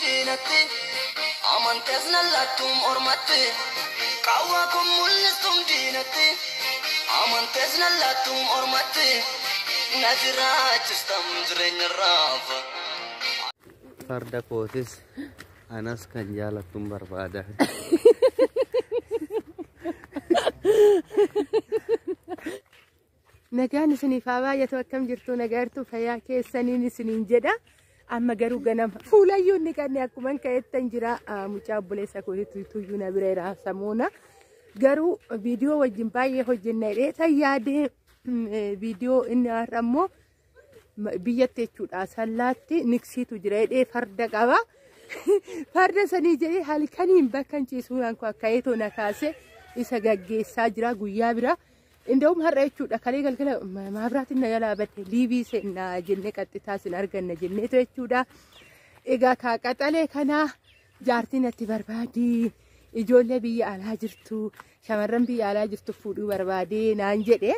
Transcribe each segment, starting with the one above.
Diinatti amantees na laattuum ormatti qaawwaa kun mul'istuum diinatti amantees na laattuum ormatti na jiraachistam jireenya raafa. Farda kootis anas kan jaalattuun barbaada. Nagaan isiniif haa baay'atu. Akkam jirtu? Nagaa jirtu? Fayyaa keessaniin isiniin jedha. Amma garuu ganama fuulayyuu inni qabne akkuma ka'ettan jira. Mucaa obboleessa kootiitu tuyyuu na bira jira samuuna. Garuu viidiyoo wajjin baay'ee hojjenna jedhee yaadee viidiyoo inni har'a immoo biyyatti jechuudha. Sallaatti niksiitu jira jedhee farda qaba. Farda sanii jedhee halkaniin bakka hin ciisuudhaan ka'eetoo na kaase isa gaggeessaa jira guyyaa bira. Inda'uum har'a jechuudha kalee galgala maabiraatiin na jalaa badde liibii seennaa jennee qaxxitaa sin arganna jenneetu jechuudha. Egaa kaa qaxalee kanaa jaartiin natti barbaadi, ijoollee biyya alaa jirtu, shamarran biyya alaa jirtu fuudhuu barbaadee naan jedhe.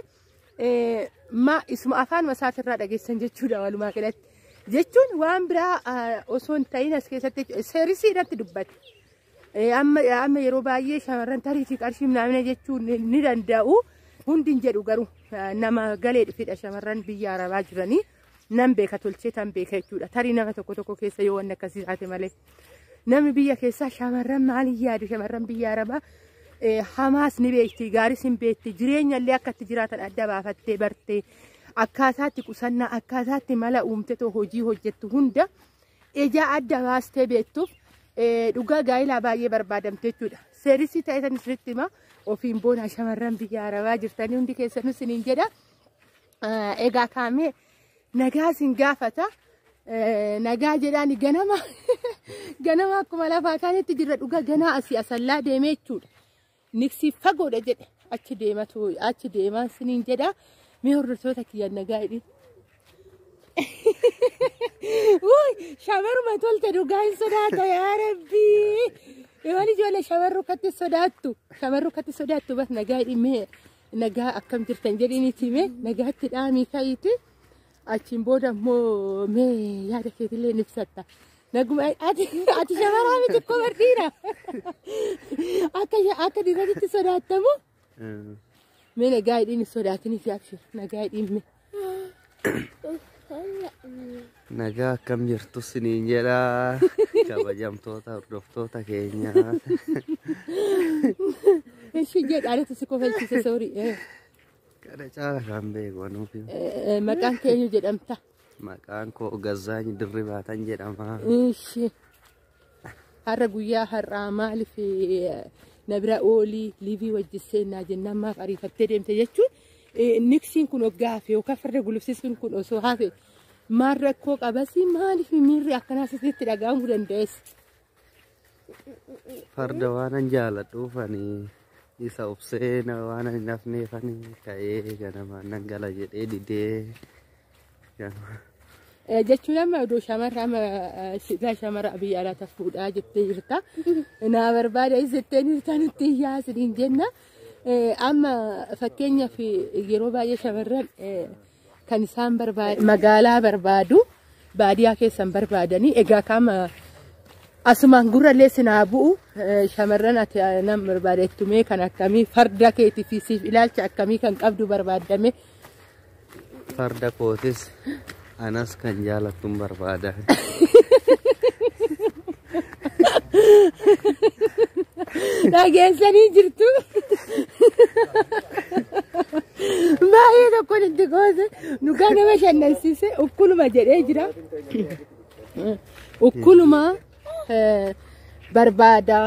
Ma isuma afaan isaatirraa dhageessan jechuudha walumaa galatti. Jechuun waan biraa osoo hin ta'in as keessatti seerisii irratti dubbate. Amma yeroo baay'ee shamarran tariitii qarshii naamna jechuun ni danda'u. Hundi hin jedhu garuu nama galee dhufedha shamarran biyya arabaa jiranii nan beeka tolchee tan beeka jechuudha. Tarii nama tokko tokko keessa yoo wanni akkasii taate malee. Namni biyya keessaa shamarran maaliin yaadu? Shamarran biyya arabaa hamaas ni beekti, gaaris hin beekti, jireenya illee akka itti jiraatan adda baafattee bartee akkaataatti qusannaa akkaataatti mala uumte hojii hojjettu hunda ijaa adda baastee beektuuf dhugaa gaa'ilaa baay'ee barbaadamte jechuudha. Seerisii ta'e tan isinitti hima. Ofiin boona shamarran biyya arabaa jirtanii hundi keessanuu isiniin jedha. Egaa kaamee nagaa isin gaafata. Nagaa jedhaan ganama ganama akkuma lafaa kaanitti jirra dhugaa ganaa asii asallaa deemee jechuudha. Niksii fagoodha jedhe achi deematu achi deemaa isiniin jedha. Mee hordoftoota kiyya nagaa jedhin. Wuy shamarruma tolte dhugaa hin sodaata yaa Rabbii. Waan ijoollee shamarru katti sodaattu, shamarru katti sodaattu bas nagaa hidhimee nagaa akkam jirtan jedhiniiti mee nagaatti dhaamii ka'iiti. Achiin booda immoo mee yaada keetillee ni ibsatta. Naguma ati shamaraa miti koo bardiira. Akka dhiiratitti sodaattamu. Mee nagaa hidhiin sodaatiniiti abshir nagaa hidhiin mee. Nagaa akkam jirtu isiniin jedha kabajamtoota hordoftoota keenyaa. Ishi jedha alatti si kofalchiise soorii. Kana caala kan beeku anuuf. Maqaan kee eenyu jedhamta? Maqaan koo Gazzaany Dirribaatan jedhama. Ishi har'a guyyaa har'aa maaliif na bira oolii liivii wajjin seennaa jennaan maaf ariifattee deemte jechuun niksiin kun hoggaa hafe yookaan farda gulufsiisuun kun osoo hafe maal rakkoo qabasi maaliif miirri akkanaa sitti dhaga'amuu danda'es? Farda waan an jaaladhuuf ani isa obsee waan hin hafneef ani ka'ee ganamaan nan gala jedhee didee. Jechuun amma iddoo shamarra amma silaa shamarra biyya alaa fuudhaa jettee jirta. Naa barbaada jettee jirta nutti iyyaa isiniin jenna. Amma fakkeenyaaf yeroo baay'ee shamarran kan isaan barbaadu magaalaa barbaadu baadiyyaa keessan barbaadanii egaa kaama asumaan gurrallee sinaa bu'u shamarran ati nam barbaadettumee kan akkamii farda keetii fi siif ilaalcha akkamii kan qabdu barbaaddame. Farda kootis anas kan jaalattuun barbaada. Dhageessanii jirtu. Baay'ee tokkoon itti goose dhugaa nama shannansiise ukkuluma jedhee jira. Ukkuluma barbaada.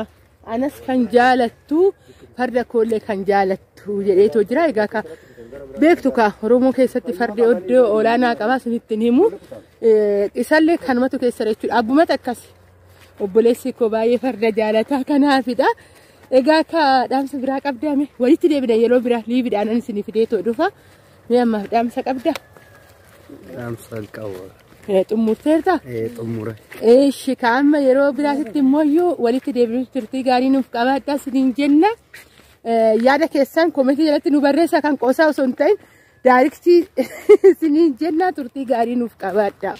Anas kan jaalattu farda koollee kan jaalattu jedheetoo jira. Egaa ka beektu ka Oromoo keessatti fardi iddoo olaanaa qaba isinitti himu. Isallee kanumatu keessa jechuudha. Abbumatu akkasi. Obboleessi koo baay'ee farda jaalataa kanaafidha. Egaa ka dhaamsa biraa qabdaame walitti deebina yeroo biraa liibiidhaan ani isinii fideetoo dhufa. Mee ammaaf dhaamsa qabdaa? Dhaamsa hin qabu. Xumurteerta? Xumure. Eeshi ka amma yeroo biraatitti immoo walitti deebinu turtii gaarii nuuf qabaadhaa isiniin jenna. Yaada keessan koomentii jalatti nu barreessaa kan qoosaa osoo hin ta'in daariktii isiniin jenna turtii gaarii nuuf qabaadhaa.